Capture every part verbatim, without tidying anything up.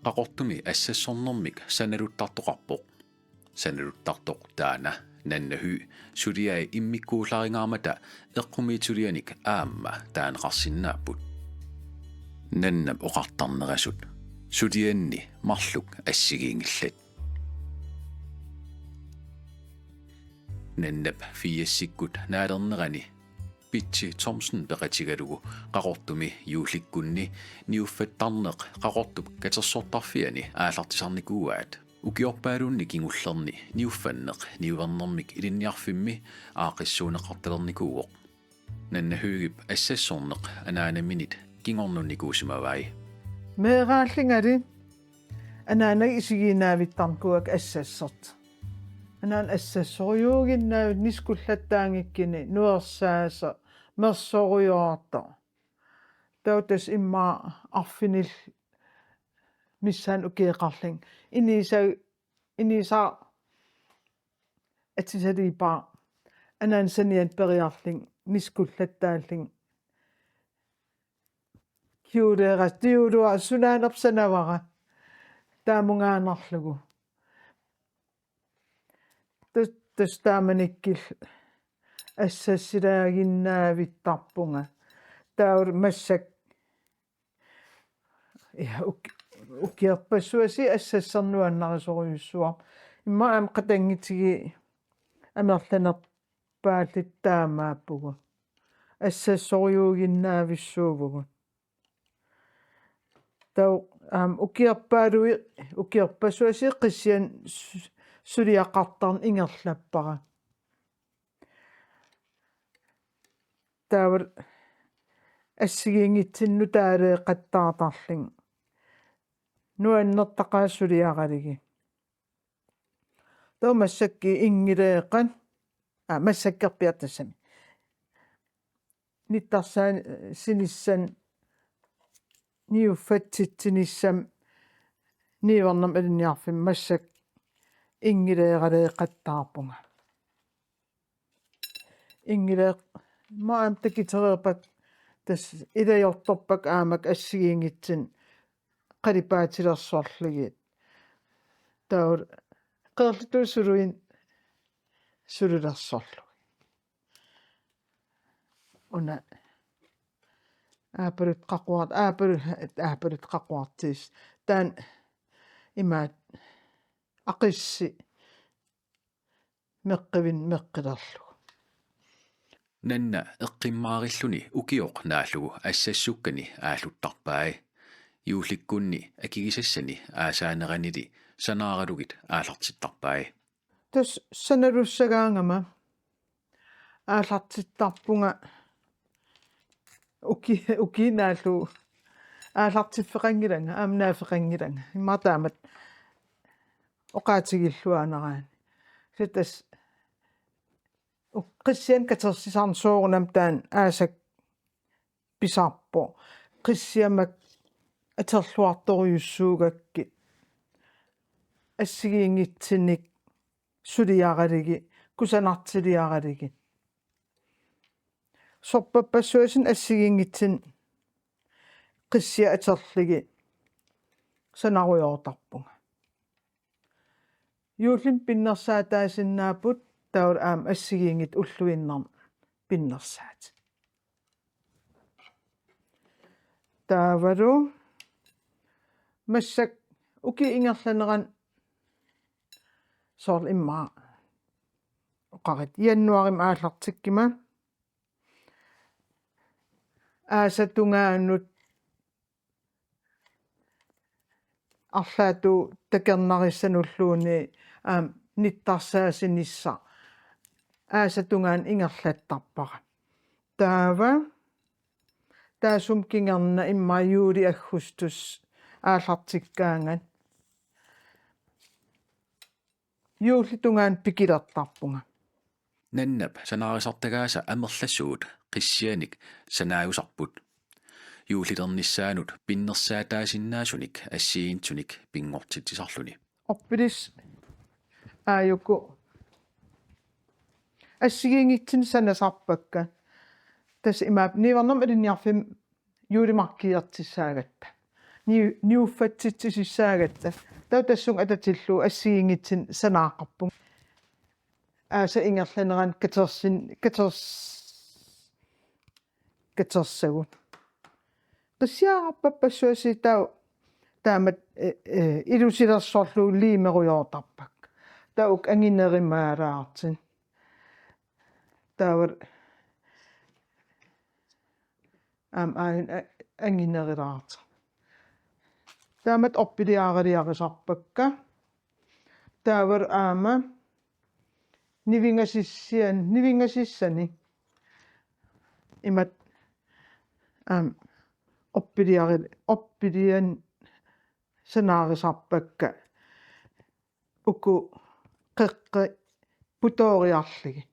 Qaqortumi assassornermik sanaluttartoqarpoq. Sanaluttartoq taanna Nanna Høegh suliai immikkuullaringaarmata eqqumiitsulianik aamma taaneqarsinnaapput. Nannap oqartarnerasut sulianni marluk assigiinngillat. Nannap firsikkut naalernerani Pitsi Thomsen peqatigalugu Qaqortumi juullikkunni niuffattarneq Qaqortup katersortarfiani aallartisarnikuuaat. Ukiorpaaluunniit kingullerni niuffanneq niuernermik ilinniarfimmi aaqqissuunneqartalernikuuvoq. Nanna Høeghip assassorneq anaanaminit kingornunnikuusimavai. Meeraallingali anaanagit isigiinnaavittarnikuuakka assassortut. Anaanat assassorujuuginnaavit, niskullattaanngikkuni nuersaasoq, mersorujoortoq. Taava tassa immaqa arfinillit missaanni ukioqarlunga. Iniisa-, iniisa atisaliippara anaanap saniani periarlunga, niskullattaallunga. Kjoleera, kjolera, sunaanersoq sanavara. Taamungaannarlugu. Tassa, tassa taamanikkut assassilaaginnaavittarpunga. Taava massakkut, ja, uk-, ukiorpassuarni assassorneq nuannarisorujussuuara. Immaqa aamma qatanngutigiit amerlanerpaalluta taamaappugut. Assassorujuuginnaavissuuvugut. Taava, aamma, ukiorpaaluit, ukiorpassuarni qissianik su-, suliaqartarneq ingerlappara. Taava assigiinngitsunik nutaaleeqattaartarlunga. Nuannertaqaaq suliaralugit. Taava massakkut inngileeqqat, aa, massakkorpiaq tassami. Nittarsaasinissamut, niuffatsitsinissamut niuernermik ilinniarfimmi massakkut inngileeraleeqattaarpunga. Inngileeq-, maani takutereerpakka, tassa ilajortorpakka aamma assigiinngitsunik qalipaatilersorlugit. Taava qeerlutuut suluinnaq sululersorlugit. Una aappaluttoq qaquart-, aappalu-, aappaluttoq qaquartiisoq. Taanna imaattoq aqissi meqqivinneq meqqilerlugu. Nanna eqqummaarilluni ukioq naallugu assassukkani aalluttarpai. Juullikkunni akigisassani aasaaneranili sanaaralugit aallartittarpai. Tassa sanalussagaangama aallartittarpunga uki-, ukiinnaallu aallartiffeqanngilanga, aamma naaffeqanngilanga. Immaqa taamatut oqaatigilluaannaraanni. Kisianni tassa u-, qissianik katersisarneq soorunami taanna aasaq pisarpoq. Qissiamik atorluartorujussuugakkit assigiinngitsunik suliaralugit, kusanartiliaralugit. Sorpassuarni assigiinngitsunik qissiat atorlugit sanarujoortarpunga. Juullimi pinnersaataasinnaavoq taavalu aamma assigiinngitsut ulluinnarni pinnersaatit. Taavalu massakkut ukiup ingerlanerani soorlu immaqa oqarit januaarimi aallartikkuma aasap tungaanut arlaatigut takornarissanulluunniit aamma nittarsaasinissaq aasap tungaanut ingerlattarpara. Taava taassuma kingorna immaqa juuli aggustus aallartikkaangat juullip tungaanut pikilertarpunga. Nannap sanaarisartagaasa amerlasuut qissianik sanaajusarput. Juullilernissaanut pinnersaataasinnaasunik assigiinngitsunik pinngortitsisarluni. Orpilis aajuku assigiinngitsunik sanasarpakka. Tassa imaappoq niuernermik ilinniarfimmi juulimarkiiartussaagatta. niu-, niuffatsitsisissaagatta. Taava tassunga atatillugu assigiinngitsunik sanaaqarpunga. Aasap ingerlanerani katersin-, katers-, katersagut. Qissiaararpappassuassi taava taamatut, eh, eh, ilusilersorlugu liimerujoortarpakka. Taava uku anginerumaalaartut. Taava aamma aajuna a-, anginerilaartoq. Taamatut orpiliariliarisarpakka. Taava aamma nivingasussan-, nivingasussanik imatut aamma orpiliari-, orpilianik sanaarisarpakka. Uku qeqqat putooriarlugit.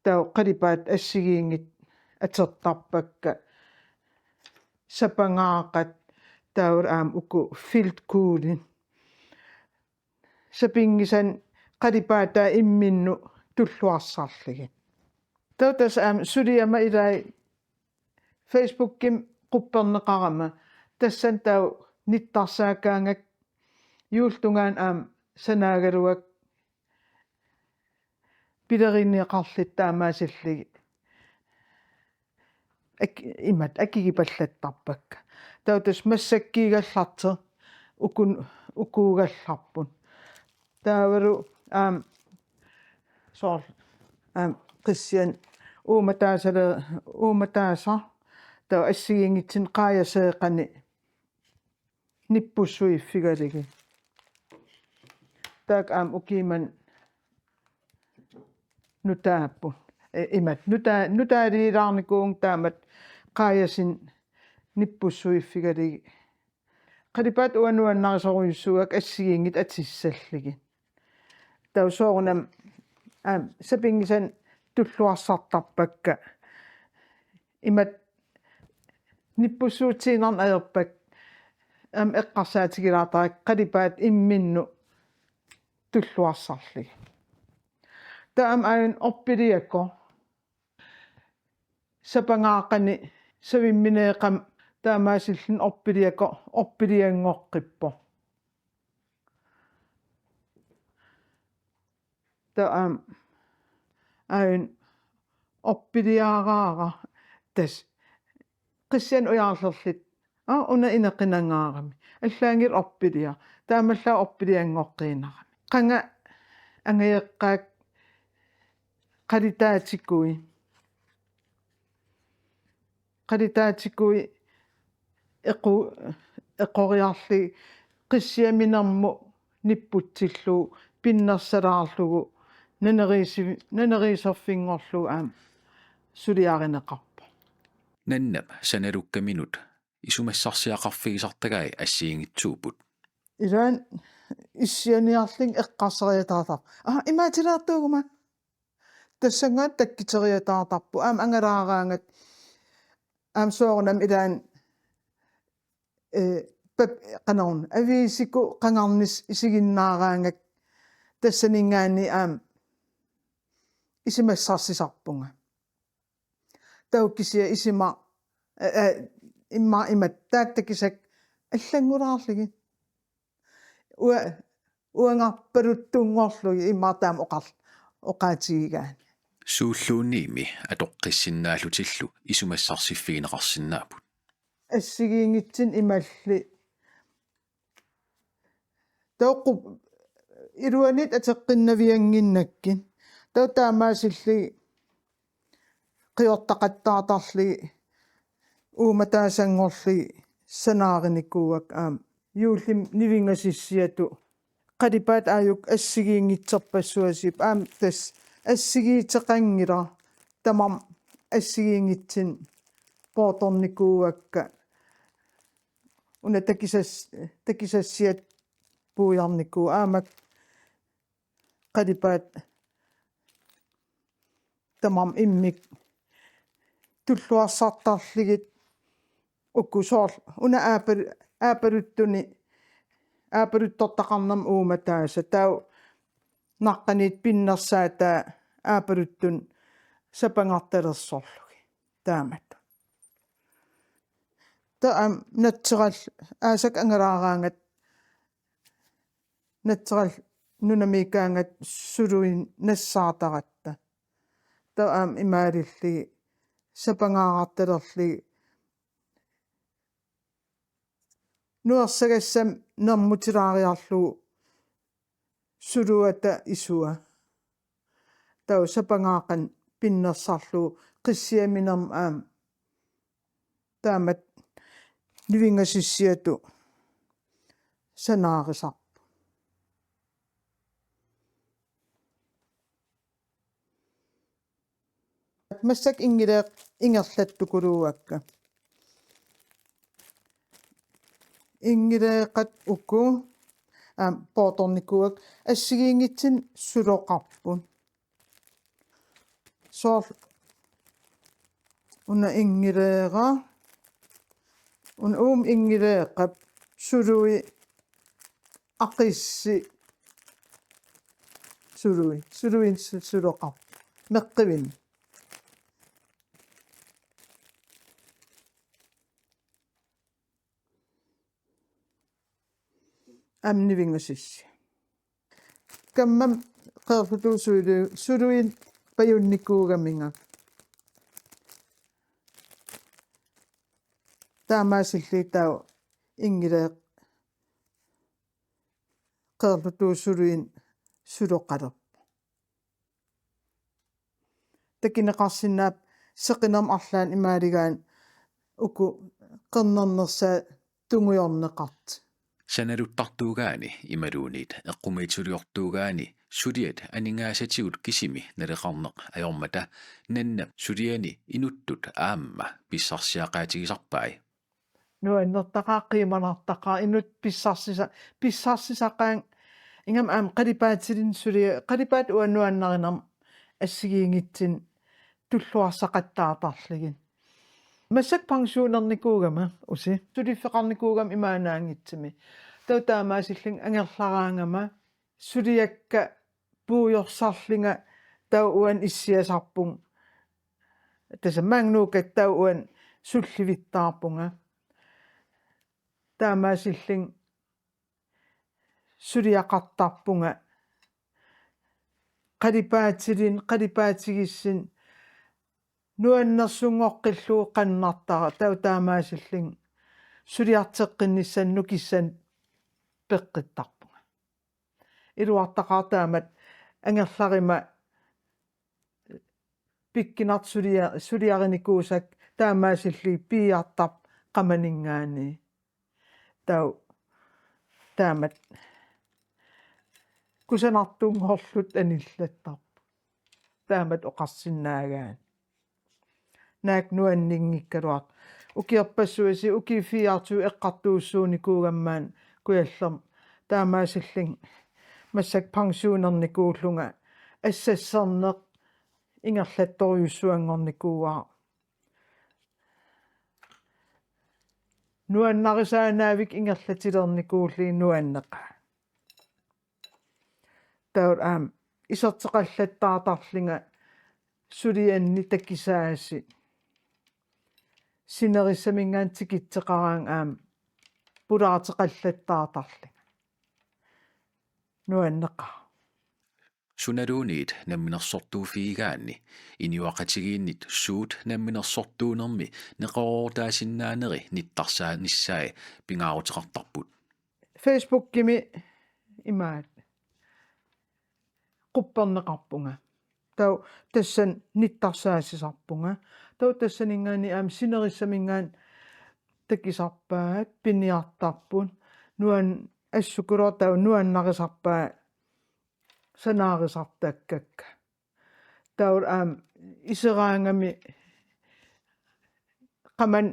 Taava qalipaatit assigiinngitsut atortarpakka. Sapangaaqat taava aamma uku feltkuglin. Sapinngisanik qalipaataa imminnut tulluarsarlugit. Taava tassa aamma suliama ilai Facebookimi qupperneqarama. Tassani taava nittarsaakkaangakku juullip tungaanut aamma sanaagaluakka pilerineqarlutik taamaasillugit. Ak-, imatut akigipallattarpakka. Taava tassa massakkuugallartoq ukun-, ukuugallarput. Taavalu aamma soorlu aamma qissianik uummataasale-, uummataasaq taava assigiinngitsunik qaajaseeqqanik nippussuiffigalugit. Taakku aamma ukiumannut nutaapput. Eh, imatut nutaa-, nutaaliilaarnikuuvunga taamatut qaajasunik nippussuiffigalugit. Qalipaatit uanga nuannarisorujussuuakka assigiinngitsut atissallugit. Taava soorunami aamma sapinngisanik tulluarsartarpakka. Imatut nippussuutiinnarneq ajorpakka aamma eqqarsaatigilaartarakku qalipaatit imminnut tulluarsarlugit. Taava aamma aajuna orpiliakoq. Sapangaaqqanik savimmineeqqama taamaasilluni orpiliakoq orpilianngoqqippoq. Taava aamma aajuna orpiliaraara tassa qissianik ujaarlerluta. Aa, una inequnangaarami. Allaanngilaq orpiliaq. Taamaallaat orpilianngoqqiinnarami. Qanga angajoqqaakka qalitaat tikui. Qalitaat tikui equ-, eqoriarlugit qissiaminermut nipputsillugu pinnersalaarlugu naneriisi-, naneriiserfinngorlugu aamma suliarineqarpoq. Nannap sanalukkaminut isumassarsiaqarfigisartagai assigiinngitsuupput. Ilaanni issianiarlunga eqqarsariataartarpoq. Aa, imaatilaartuuguma. Tassanngaanniit takkuteriataartarpoq. Aamma angalaaraangat. Aamma soorunami ilaanni, eh, pap-, qanoruna. Aviisikkut qangarnissaq isiginnaaraangakku. Tassaninngaanniit aamma isumassarsisarpunga. Taava kisianni isima, eh, eh, immaqa imatut taakku takusakka allanngulaarlugit. Ua-, uangarpaluttunngorlugit immaqa taama oqar-, oqaatigigaanni. Suulluunniimmi atoqqissinnaallutillu isumassarsiffigineqarsinnaapput. Assigiinngitsunik imalli. Taava qu-, iluaniittut atoqqinnaviannginnakkit. Taava taamaasillugit qiortaqattaartarlugit uummataasanngorlugit sanaarinikuuakka aamma. Juullimi nivingasussiatut. Qalipaatit aajuku assigiinngitsorpassuasipput aamma tassa assigiiteqanngilaq tamarmik assigiinngitsunik poortornikuuakka. Una takusas-, takusassiat puiarnikuupput aamma qalipaatit tamarmik immikkut tulluarsartarlugit uku soorlu una aapal-, aapaluttunik, aapaluttortaqarnermik uummataasat taava naqqaniittoq pinnersaataa aapaluttunik sapangartalersorlugit taamatut. Taava aamma natseral aasaq angalaaraangat, natseral nunamiikkaangat suluit nassaartaratta. Taava aamma imaalillugit sapangaarartalerlugit nuersagassamik nermutilaariarlugu suluata isua. Taava sapangaaqqanik pinnersarlugu qissiaminermut aamma taamatut nivingassissiatut sanaarisarpoq. Massakkut inngileeq ingerlattukuluuakka. Inngileeqqat uku aamma poortornikuuakka, assigiinngitsunik suloqarput. Soorlu una inngileeraq, una uuma inngileeqqap sului aqissi sului, suluinnaq su-, suloqarpoq meqqivinni. Aamma nivingassissi. Kammama qeerlutuut sulu-, suluit pajunnikuugaminga. Taamaasillugit taava inngileeq qeerlutuut suluinnaq suloqalerpoq. Takuneqarsinnaapput seqinermut arlaannik imaaligaanni uku qernernersaat tungujorneqartut. Sanaluttartuugaanni imaluunniit eqqumiitsuliortuugaanni suliat aningaasatigut kisimi naleqarneq ajormata Nannap suliani inuttut aamma pissarsiaqaatigisarpai. Nuannertaqaaq, qiimanartaqaaq, inuttut pissarsisa-, pissarsisaqaat, ingammik aamma qalipaatilinnut suliaq, qalipaatit uanga nuannarinermik assigiinngitsunik tulluarsaqattaartarlugit. Massakkut pensionernikuugama, usi, suliffeqarnikuugama imaannaanngitsumi. Taava taamaasillunga angerlaraangama suliakka puigorsarlunga taava uani issiasarpunga. Tassa Magnukakka taava uani sullivittaarpunga. Taamaasillunga suliaqartarpunga. Qalipaatilinnut, qalipaatigissunik nuannersunngoqqillugu qannartara, taava taamaasillunga suliarteqqinnissanut nukissanik peqqittarpunga. Iluartaqaaq taamatut angerlaruma pikkunartoq sulia-, suliarinikuusakka taamaasillugit piiartarpoq qamaninngaanniit. Taava taamatut kusanartunngorluta anillattarpoq. Taamatut oqarsinnaagaanni. Naak nuanninngikkaluartoq. Ukiorpassuit ukiut fireogtyve eqqartuussuunikuugamik maani Kujallermi, taamaasillunga massakkut pensionernikuullunga assassorneq ingerlattorujussuanngornikuuara. Nuannarisaannaavik ingerlatilernikuullugit nuanneqaaq. Taava aamma iserteqallattaartarlunga sulianni takusaasut sinerissaminngaanniit tikitseqaraangat aamma pulaarteqallattaartarlunga. Nuanneqaaq. Sunaluunniit namminersortuuffigigaanni inuiaqatigiinnit suut namminersortuunermi neqeroorutaasinnaaneri nittarsaanissaat pingaaruteqartarput. Facebookimi imaat qupperneqarpunga. Taava tassani nittarsaasisarpunga. Taava tassaninngaanniit aamma sinerissaminngaanniit takusarpaat, piniartarput. Nuan-, assukulooq taava nuannarisarpaat sanaarisartakkakka. Taava aamma iseraangami qamani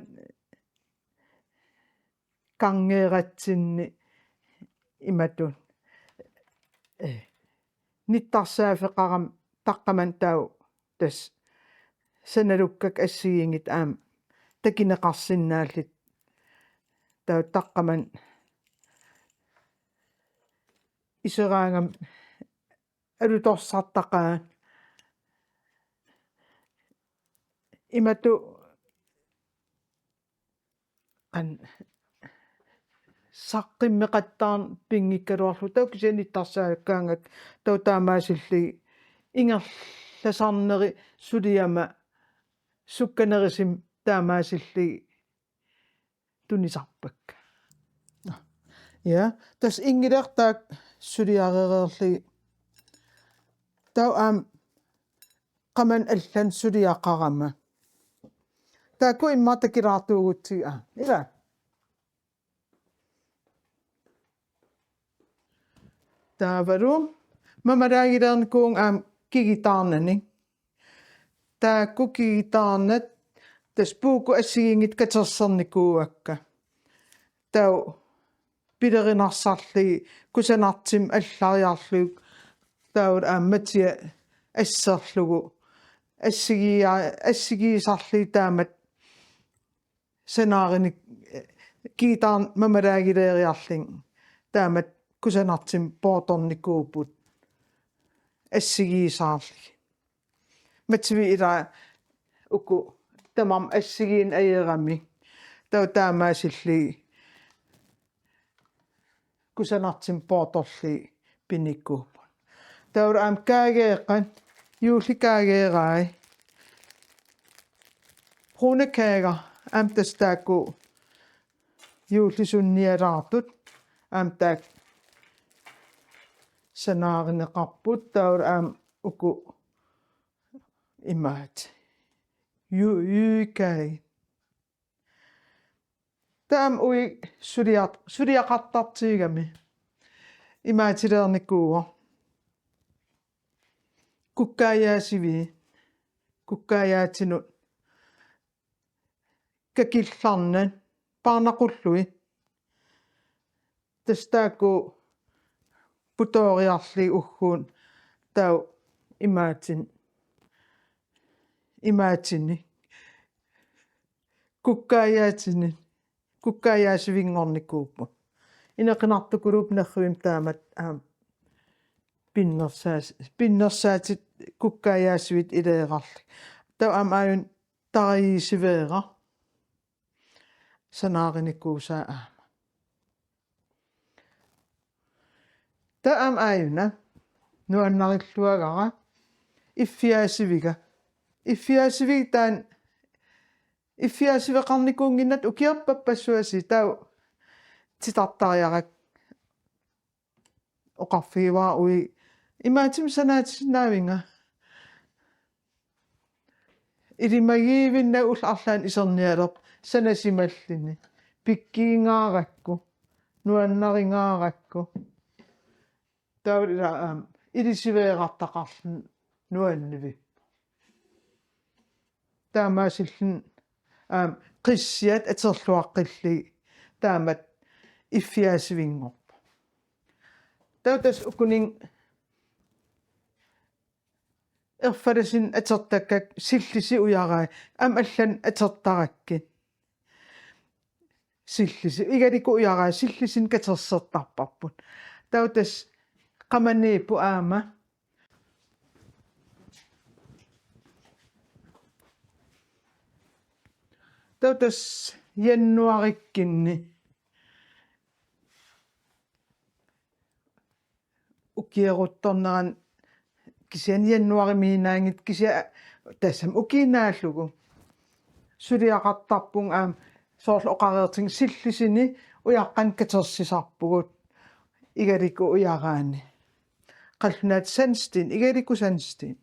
kangeeratsinni imatut. Eh, nittarsaaffeqarami taqqamani taava tassa sanalukkakka assigiinngitsut aamma takuneqarsinnaallutik. Taava taqqamani iseraangami alutorsartaqaat. Imatut saqqummeqattaarneq pinngikkaluarlugu, taava kisianni nittarsaalakkaangakku, taava taamaasillugit ingerlasarneri suliama sukkanerusumik taamaasillugit tunisarpakka. Ja, tassa inngileq taakku suliarereerlugit. Taava aamma qamani allani suliaqarama. Taakku immaqa takilaartuugutsigit, aa, ila. Taavalu mamalaagileernikuuvunga aamma kigutaarnanik. Taakku kigutaarnat tassa puukut assigiinngitsut katersernikuuakka. Taava pilerinarsorlugit kusanartumik allariarlugu, taava aamma matia asserlugu assigia-, assigiisarlugit taamatut sanaarinik, kigutaarnat mamalaagileeriarlugit taamatut kusanartumik poortornikuupput assigiisaarlugit. Mativiit ila uku tamarmik assigiinngisaramik, taava taamaasillugit kusanartumik poortorlugit pinikuupput. Taava aamma kaageeqqat, juullikaageerai, brune kager, aamma tassa taakku juullisunnialaartut, aamma taakku sanaarineqarput, taava aamma uku imaat. Ju-, juikai. Taava aamma uiga suliaq-, suliaqartartigigami imaatileernikuuvoq. Kukkaajaasivit, kukkaajaatinut kakillarnat, paarnaqullugit. Tassa taakku putooriarlugit ugguuna, taava imaatin-, imaatinik. Kukkaajaatinik, kukkaajaasivinngornikuupput. Inequnartukuluupput nerrivimmi taamatut aamma pinnersaas-, pinnersaatit kukkaajaasivit ileerarlugit. Taava aamma aajuna tarajiisiveeraq sanaarinikuusaa aamma. Taava aamma aajuna nuannarilluagara iffiaasiviga. Iffiaasiviga taanna iffiaasiveqarnikuunnginnatta ukiorpassuarni, taava titartariarakku oqarfigivara uiga: Imaattumik sanaatinnavinga? Ilimagivinnagu ullut arlaanni isernialerpoq sanasimalluni. Pikkiingaarakku, nuannarigaarakku. Taava ila aamma ilisiveerartaqarluni nuannivi. Taamaasilluni aamma qissiat atorluaqqillugit taamatut iffiaasivinngorpoq. Taava tassa ukuninnga erfalasunik atortakkakka sillisut ujarai, aamma allanut atortarakkit. Sillisut, igalikut ujarai sillisunik katersortarparput. Taava tassa qamaniipput aamma. Taava tassa januaarikkunni ukioquttornerani, kisianni januaarimiinnaanngitsoq, kisianni tassami ukiut naallugu suliaqartarpunga aamma, soorlu oqareertunga sillisunik ujaqqanik katersisarpugut igalikut ujaraanni. Qallunaatut sandsten, igalikut sandsten.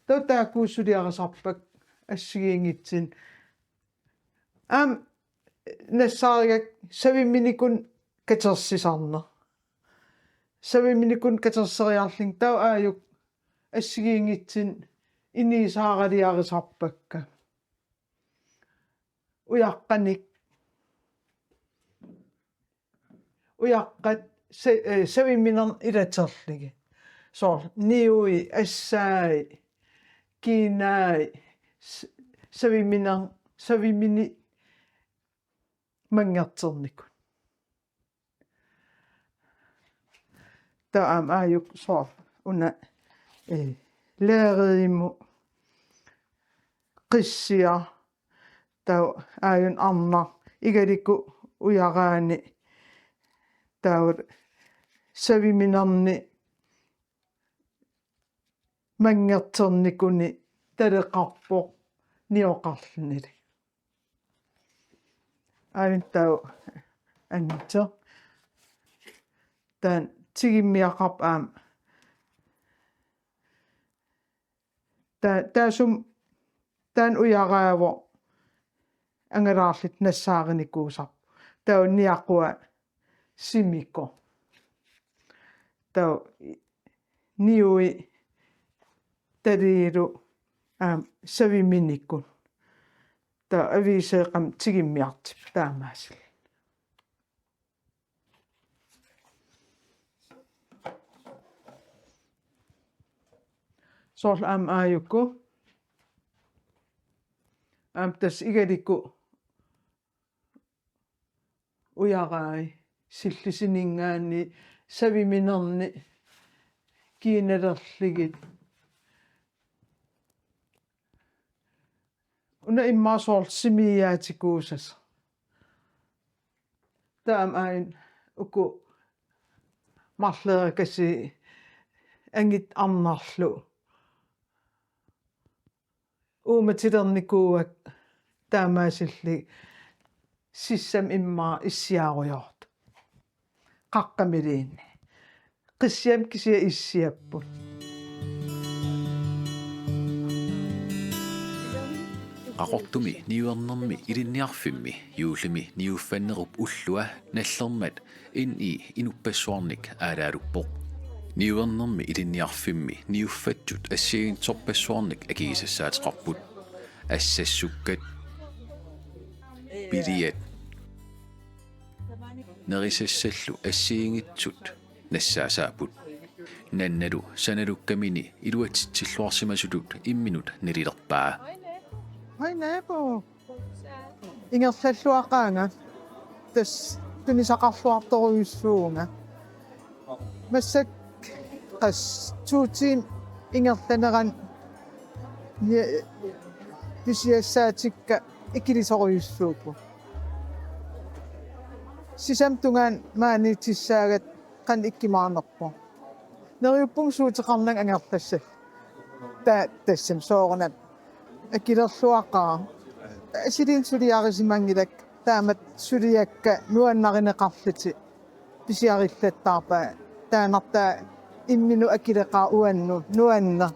Taava taakku suliarisarpakka assigiinngitsunik. Aamma nassaarigakku saviminik katersisarneq. Saviminik katerseriarlunga taava aajuku assigiinngitsunik inuusaaraliarisarpakka. Ujaqqanik, ujaqqat sa-, eh, saviminernik ilaterlugit. Soorlu niui, assaai, kiinaai, s-, saviminer-, saviminik manngertornikut. Taava aamma aajuku soorlu una, eh, læderimut, qissiaq, taava aajuna arnaq, Igaliku ujaraani taava saviminerni manngerternikuni taleqarpoq nioqarlunilu. Aavin taava anngitsoq. Taanna tigummiaqarpoq aamma. Ta-, taassuma taanna ujaraavoq angalaarluta nassaarinikuusarpoq. Taava niaqua simikoq. Taava niui taliilu aamma saviminikut. Taava aviiseeqqami tigummiartupput taamaasillutik. Soorlu aamma aajuku. Aamma tassa igaliku ujarai sillisuninngaanniit saviminerni kiinalerlugit. Una immaqa soorlu simiiaatikuusasoq. Taava aamma uku marloriarlugit angut arnarlu. Uummatilernikuuakka taamaasillugit sissami immaqa issiarujoortut. Qaqqamiluunniit. Qissiamik kisianni issiapput. Qaqortumi niuernermi ilinniarfimmi juullimi niuffannerup ullua nallermat N I inuppassuarnik aalaaluppoq. Niuernermi ilinniarfimmi niuffattut assigiinngitsorpassuarnik akigisassaateqarput. Assassukkat, piliat, nerisassallu assigiinngitsut nassaasaapput. Nannalu sanalukkamini iluatsitsilluarsimasutut imminut nalilerpaa. Hej nabo. Ingerlalluaqaanga. Tassa tunisaqarluartorujussuuvunga. Massakkut qassit to timer ingerlanerani ni-, pisiassaatikka ikilisorujussuupput. Sisamat tungaanut maaniittussaagatta qanoq ikkumaarnerpoq. Neriuppunga suuteqarnanga angerlassallunga. Ta-, tassami soorunami akilerluaqaaq. Asiliinnut suliarisimanngilakka, taamatut suliakka nuannarineqarlutik pisiarillattaarpaat. Taannartaa imminut akileqaaq uannut, nuanneq.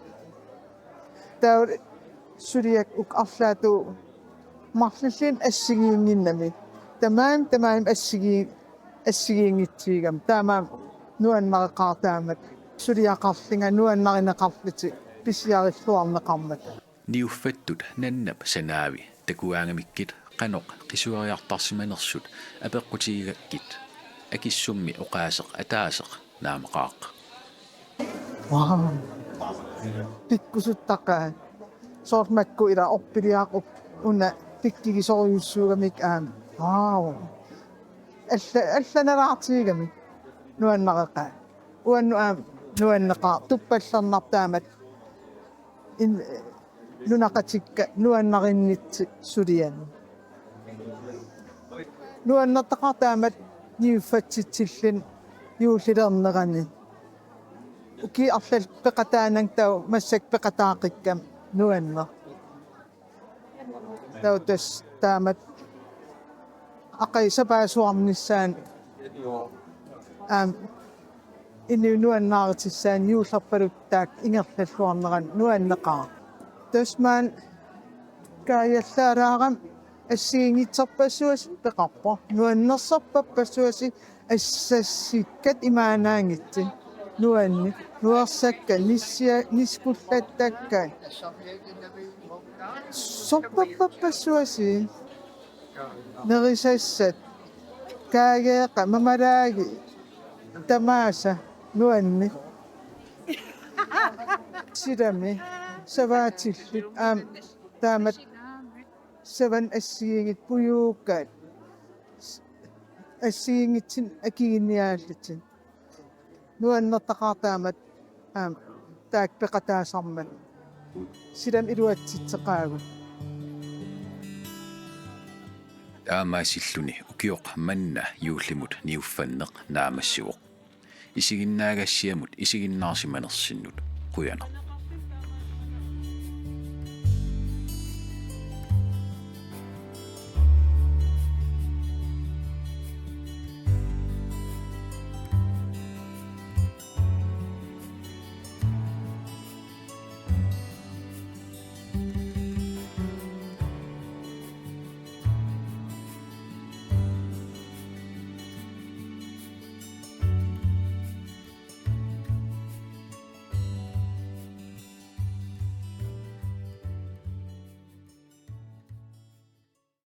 Taava suliakka uku arlaatigut marluulluunniit assigiinnginnamik. Tamarmik, tamarmik assigii-, assigiinngitsuugamik. Taamaammat nuannareqaaq taamatut. Suliaqarlunga nuannarineqarlutik pisiarilluarneqarmata. Niuffattut Nannap sanaavi takugaangamikkit qanoq qisuariartarsimanersut apeqqutigigakkit, akissummi oqaaseq ataaseq naamaqaaq. Wow. Pikkusuttaqaat. Soorlu makku ila orpiliaq una pikkigisorujussuugamik aamma. Wow. Alla-, allanalaartigigamik nuannareqaat. Uannut aamma nuanneqaaq tuppallernartaamat. In-, nunaqqatikka nuannarinnitsi suliani. Nuannertaqaaq taamatut niuffatsitsilluni juullilernerani. Ukiut arlallit peqataananga taava massakkut peqataaqikkama nuanneq. Taava tassa taamatut aqagu sapaassuarnissaanut aamma inuit nuannaarutissaannik juullerpaluttunik ingerlalluarnerani nuanneqaaq. Tassa maani kaajallaalaarami assigiinngitsorpassuasi peqarpoq. Nuannersorpassuasi assassukkat imaannaanngitsut. Nuanneq. Nuersakkat, nissia-, niskullattakkat. Sorpassuasi. Nerisassat, kaageeqqat, mamalaagit, tamaasa, nuanneq. Silami savaatillit aamma taamatut savanut assigiinngitsut pujuukkat assigiinngitsunik akiginniaallutik. Nuannertaqaaq taamatut aamma taakku peqataasarmata. Silami iluatsitseqaagut. Aamma assilluni ukioq manna juullimut niuffanneq naammassivoq. Isiginnaagassiamut isiginnaarsimanersinnut qujanaq.